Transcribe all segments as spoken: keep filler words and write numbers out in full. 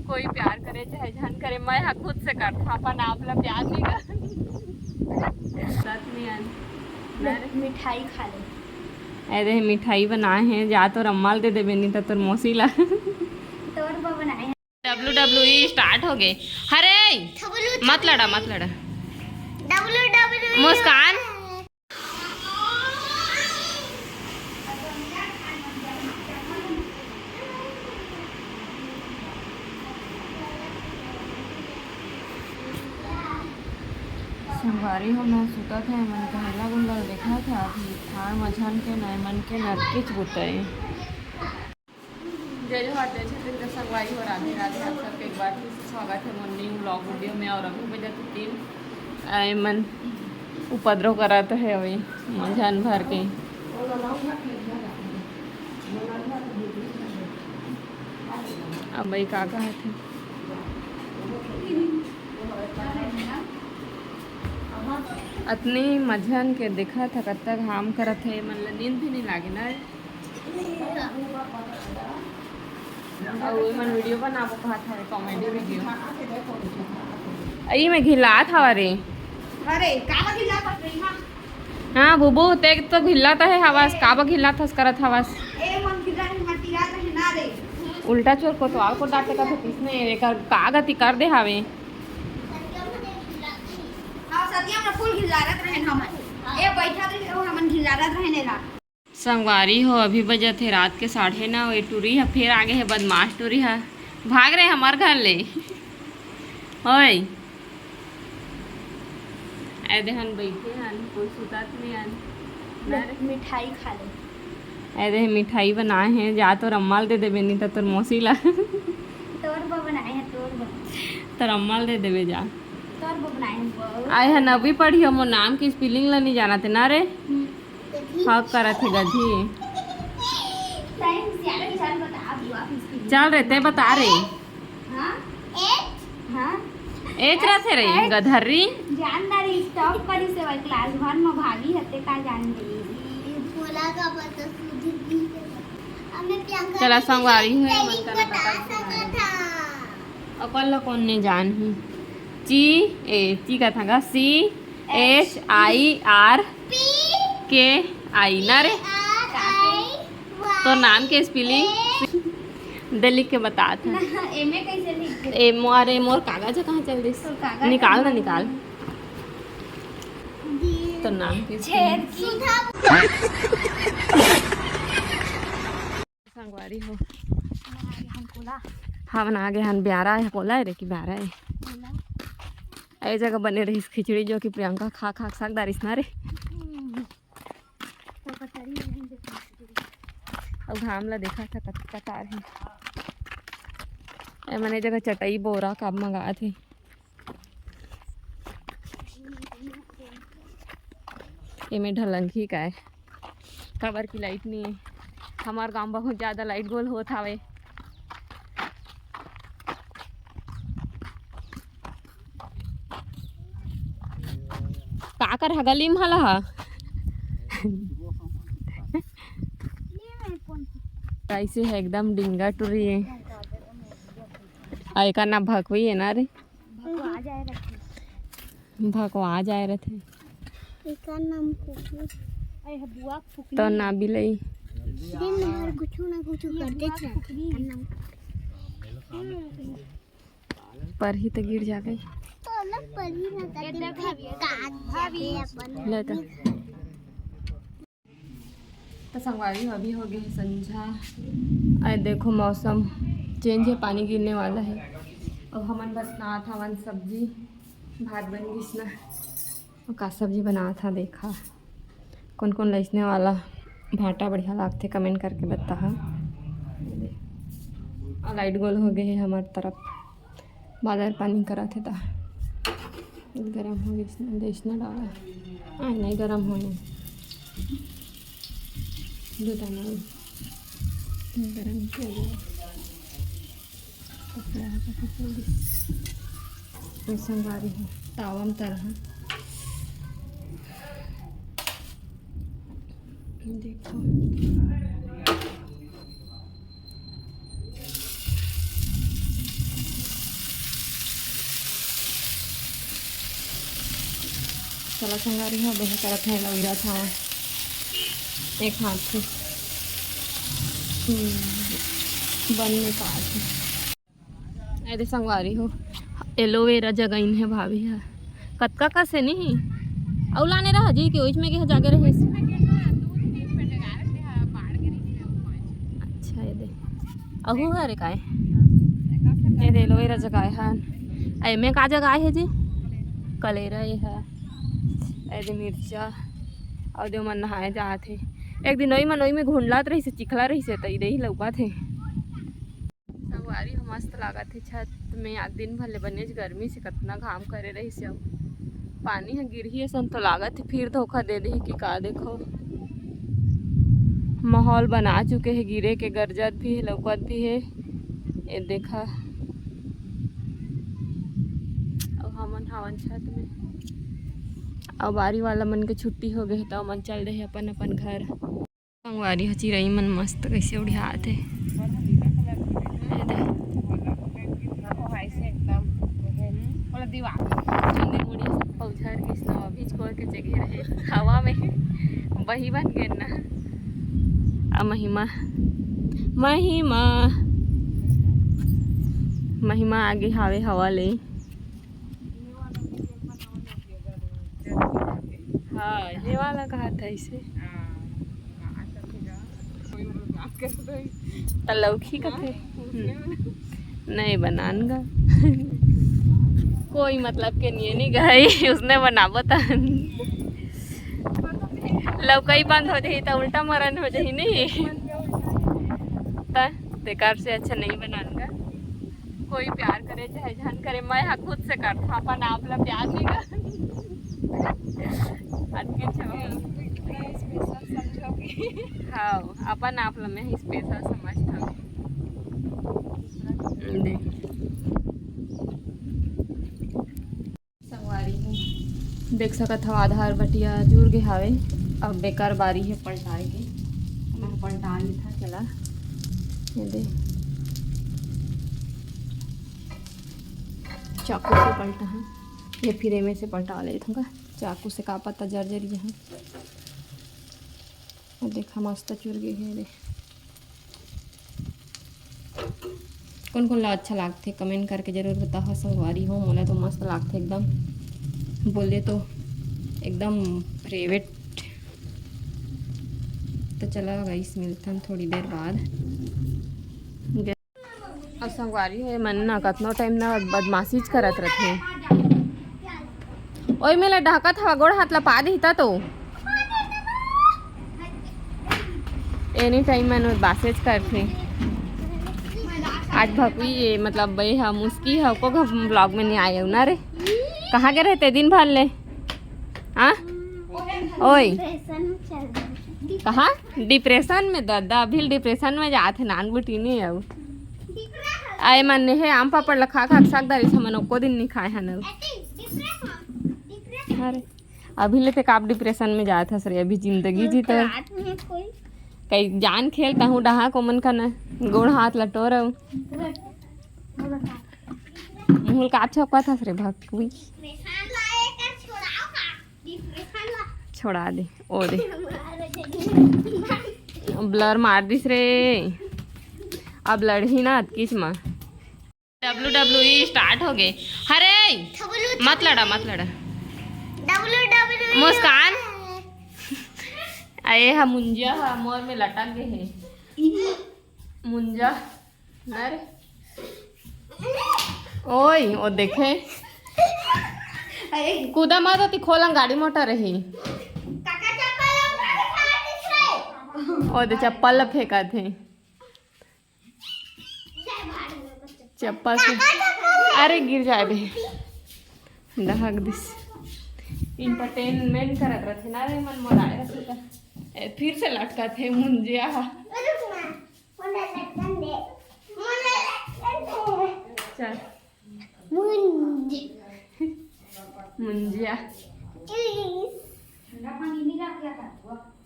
कोई प्यार करे चाहे झन करे, मैं ह खुद से करथव, अपन आप ला प्यार नहीं कर। सत मियान। मिठाई खा ले। अरे, मिठाई बनाए हे, जा तोर अम्मा ल दे देबे, नहीं त तोर मौसी ला। तोर बर बनाए हे। डब्ल्यू डब्ल्यू ई स्टार्ट हो गए। हरे, मत लड़ा, मत लड़ा। डब्ल्यू डब्ल्यू ई मुस्कान। संगवारी हो, मैं सुतत हे, मन के हल्ला गुल्ला देखत हे, अभी थार मझन के नए मन के नरकेच बुतई। जय जोहार, जय छत्तीसगढ़ संगवारी हो, राधे राधे। आप सबके एक बार फिर से स्वागत है मोर न्यू व्लॉग वीडियो में। और अभी बजे तीन, आ, एमन उपद्रव करत हे अभी मझन भर के। अब भाई का कहत हे, अतनी मझन के देखत हे, कतका घाम करत हे, मन ला नींद भी नहीं लागे ना। अउ एमन वीडियो बनाबो कहत हवे, कॉमेडी वीडियो। अई में घिलात हवा रे। अरे, काबर घिलात हस रे, हाँ? हाँ, बुबू, ते तो घिलात हे हवस, काबर घिलात हस, करत हवस? ए, मन घिला नहीं, मटिया नहीं ना रे। उल्टा चोर कोतवाल को डांटे का तो किसने एकर का गति कर दे हवे? हाँ, सतिया में फुल घिलारत रहेन हमन। ए, बैठा रहे, हमन घिलारत रहेन एला। संगवारी हो, अभी बजत हे रात के साढ़े नौ। ये टूरी ह फेर आगे हे, बदमाश टूरी ह। भाग रे हमर घर ले। ओए, ए देहन बैठे हन, कोई सुतत नहीं हन। ना रे। मिठाई खा ले। ए देह मिठाई बनाए हे, जा तोर अम्मा ल दे देबे, नहीं त तोर मौसी ला। तोर बर बनाए हे, तोर बर। तोर अम्मा ल दे देबे जा। तोर बर बनाए हे बहू। आए हे नवी पढ़ी हो, मोर नाम के स्पेलिंग ला नहीं जानत हे ना रे। हम्म। हक करत हे गधी। टाइम से आगे चल बता, अभी वापस की। चल रे, ते बता रे। हाँ? एच? हाँ? एच रथे रे, एच। गधर्री। जानदार स्टॉप करी से भाई, क्लास वन में भागी हते का जान गई। बोला का पता सुधीर भी। हमें प्रियंका चला दीदी संगवारी हुए, स्पेलिंग मन करत बता सकत हा। अपन ला कौन नहीं जान ही। ची, ए, ची का था गा? सी एच आई आर के आई ना रे। तो नाम के स्पेलिंग दे लिख के बता था। एमे कैसे लिख दे? ए, मोर, ए, मोर कागज कहाँ चल दिस? तो कागज निकाल ना, निकाल। तो नाम के छेद की। संगवारी हो। हमन आ गे हन ब्यारा है, कोला है रे कि ब्यारा है। ए जगह बने रहिस खिचड़ी, जो कि प्रियंका खा खा के साग डारिस ना रे। अब घाम ला देखा था कत-, कतार है। ए मने जगह चटई बोरा का मंगात हे। एमे ढलंगी का है, काबर की लाइट नहीं है। हमार गांव बहुत ज्यादा लाइट गोल होत हावे। का कर हगली में हला हा? कैसे है एकदम डिंगा टुरी है। आ, एकर नाम भकवी है ना रे? भकवा जाए रथे। भकवा जाए रथे। एकर नाम कुकुर। अरे, बुआ फुकनी। तो ना बिलई। दिन भर कुछ ना कुछ करते रहते। परही तो गिर जाबे। तो अलग परही ना करते। भाभी, भाभी। ले तो। तो संगवारी, अभी हो गए हे संझा। अरे देखो, मौसम चेंज है, पानी गिरने वाला है। अब हमन बनात हवन सब्जी, भात बन गिस ना। अउ का सब्जी बनात हा, देखा कौन कौन लइसने वाला भांटा बढ़िया लागथे, कमेंट करके बताहा। अउ लाइट गोल हो गए है हमार तरफ। बादर पानी करत हे ता गरम हो गइस ना, देस ना डाला। आय नहीं गरम होए। दो दाना गरम किया गया। कपड़ा का पकड़ दिस। ऐसा गाड़ी है, तावम तरह। देखो। चला संगवारी हो, बेहे करत हे, लौरा था एक हाथ से। हम्म, बन में का आथे। ए दे संगवारी हो, एलोवेरा जगाइन हे भाभी ह। कतका कस हे नहीं? अउ लाने रहा जी कि ओइच में के जागे रहे। अच्छा, ए दे। अहू हरे काय? ए दे एलोवेरा जगाए हन। आ एमे का जगाए हे जी? कलेरा ए ह। ए दे मिर्चा। अउ दे मन नहाए जात हे। एक दिन ओई मन ओई में घुंडलात रहिसे, चिखला रहिसे, त ई दे ही लौकात हे। संगवारी हो, मस्त लागत हे छत में। आज दिन भर ले बनेच गर्मी से कतना घाम करे रहिस हे। पानी ह गिरही असन तो लागत हे, फिर धोखा दे देही कि का। देखो, माहौल बना चुके हे गिरे के, गरजत भी हे, लौकत भी हे। ए देखा, अब हमन हावन छत में। अब बारी वाला मन के छुट्टी हो गए, त ओमन चल दे हे अपन अपन घर। संगवारी हो, चिरई मन मस्त कइसे उड़ियात हे। ए दे। चुंदी मुड़ी सब पौझर के इसना अभी छोड़ के जगह रहे हवा में बही बन गए ना। आ महिमा, महिमा, महिमा आगे हावे हवा ले। हाँ, ये वाला कहा था इसे। त लौकी कथे। हम्म। नहीं बनान गा। कोई मतलब के नहीं है, नहीं गई, उसने बनाबो त। लौकई बंद हो जाही त उल्टा मरण हो जाही नहीं। त तेकर से अच्छा नहीं बनान गा। कोई प्यार करे चाहे झन करे, मैं हा खुद से करथों, अपन आप ला प्यार नहीं कर। अतके छवा। हाँ, अपन आप ला मैं स्पेशल समझथों। दे। संगवारी हो, देख सकत हव, आधा बटिया जुर गे हावे। अब बेकार बारी हे पलटाए के, मैं पलटा लेथों। चला, ये दे, चाकू से पलटा है, ये फिर एमे से पलटा लेथों का। चाकू से का पता जर जर यहाँ। देखा, मस्त चुर गे हे रे। कोन कोन ला अच्छा लागथे, कमेंट करके जरूर बताओ संगवारी हो। मोला तो मस्त लागथे एकदम, बोले तो एकदम फेवरेट। तो चला गाइस, मिलथन थोड़ी देर बाद। अब संगवारी हो, मन ना कतनो टाइम ना बदमाशीच करत रथे। ओए, मेला ढाकत हवा, गोड़ हाथ ला पा दिही त तो। एनी टाइम मन बदमाशीच करथे। आज भकुई ये, मतलब, ये हा मुस्की हा, को ब्लॉग में नहीं आए ना रे। कहाँ गए रहते दिन भर ले? हाँ? ओए। कहाँ? डिप्रेशन में ददा, अभी डिप्रेशन में जात हे, नान बुटी नहीं आऊ। आए मन ने हे आम पापड़ ला खा खा के साग दारी हमन एको दिन नहीं खाए हन। अरे, अभी ले ते काप डिप्रेशन में जात हस रे, अभी जिंदगी जी तो। कई जान खेल ताहू डहा को मन का ना, गोड़ हाथ लटोर। मुहुल काप छपका था रे भकुई। छोड़ा दे, ओ दे। ब्लर मार दिस रे। अब लड़ही ना अतकीच मा। डब्ल्यू डब्ल्यू ई स्टार्ट हो गए। हरे, मत लड़ा, मत लड़ा। डब्ल्यू डब्ल्यू ई मुस्कान। अरे हा मुंजा हा मोर में लटक गए हे। मुंजा। अरे। ओए, ओ देखे। कूदा मत, ओती खोलंग गाड़ी मोटर रही। ओ दे चप्पल ला फेंकत हे। चप्पल से, अरे गिर जाए बे। दहक दिस। एंटरटेनमेंट करत रथे ना रे, मन मोलाए रथे त। ए, फिर से लटकत हे मुंजिया। चल। मुंज। मुंजिया।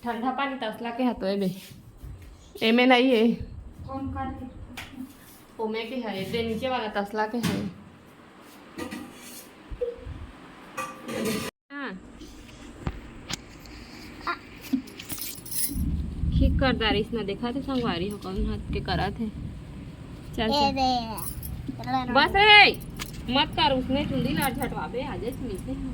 ठंडा पानी तसला के हतो बे। एमे नहीं है। ओमे के है, दे नीचे वाला तसला के है। हाँ। सरदारी इसना देखा थे संगवारी हो, कौन हाथ के करा थे। चल, चल। बस रे, मत कर, उसने चुंदी ला झटवाबे, आजे मिलते हैं।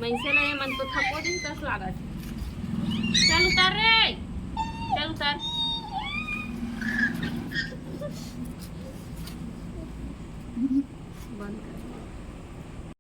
मनसे ला ये मन तो थको दिन कस लागत।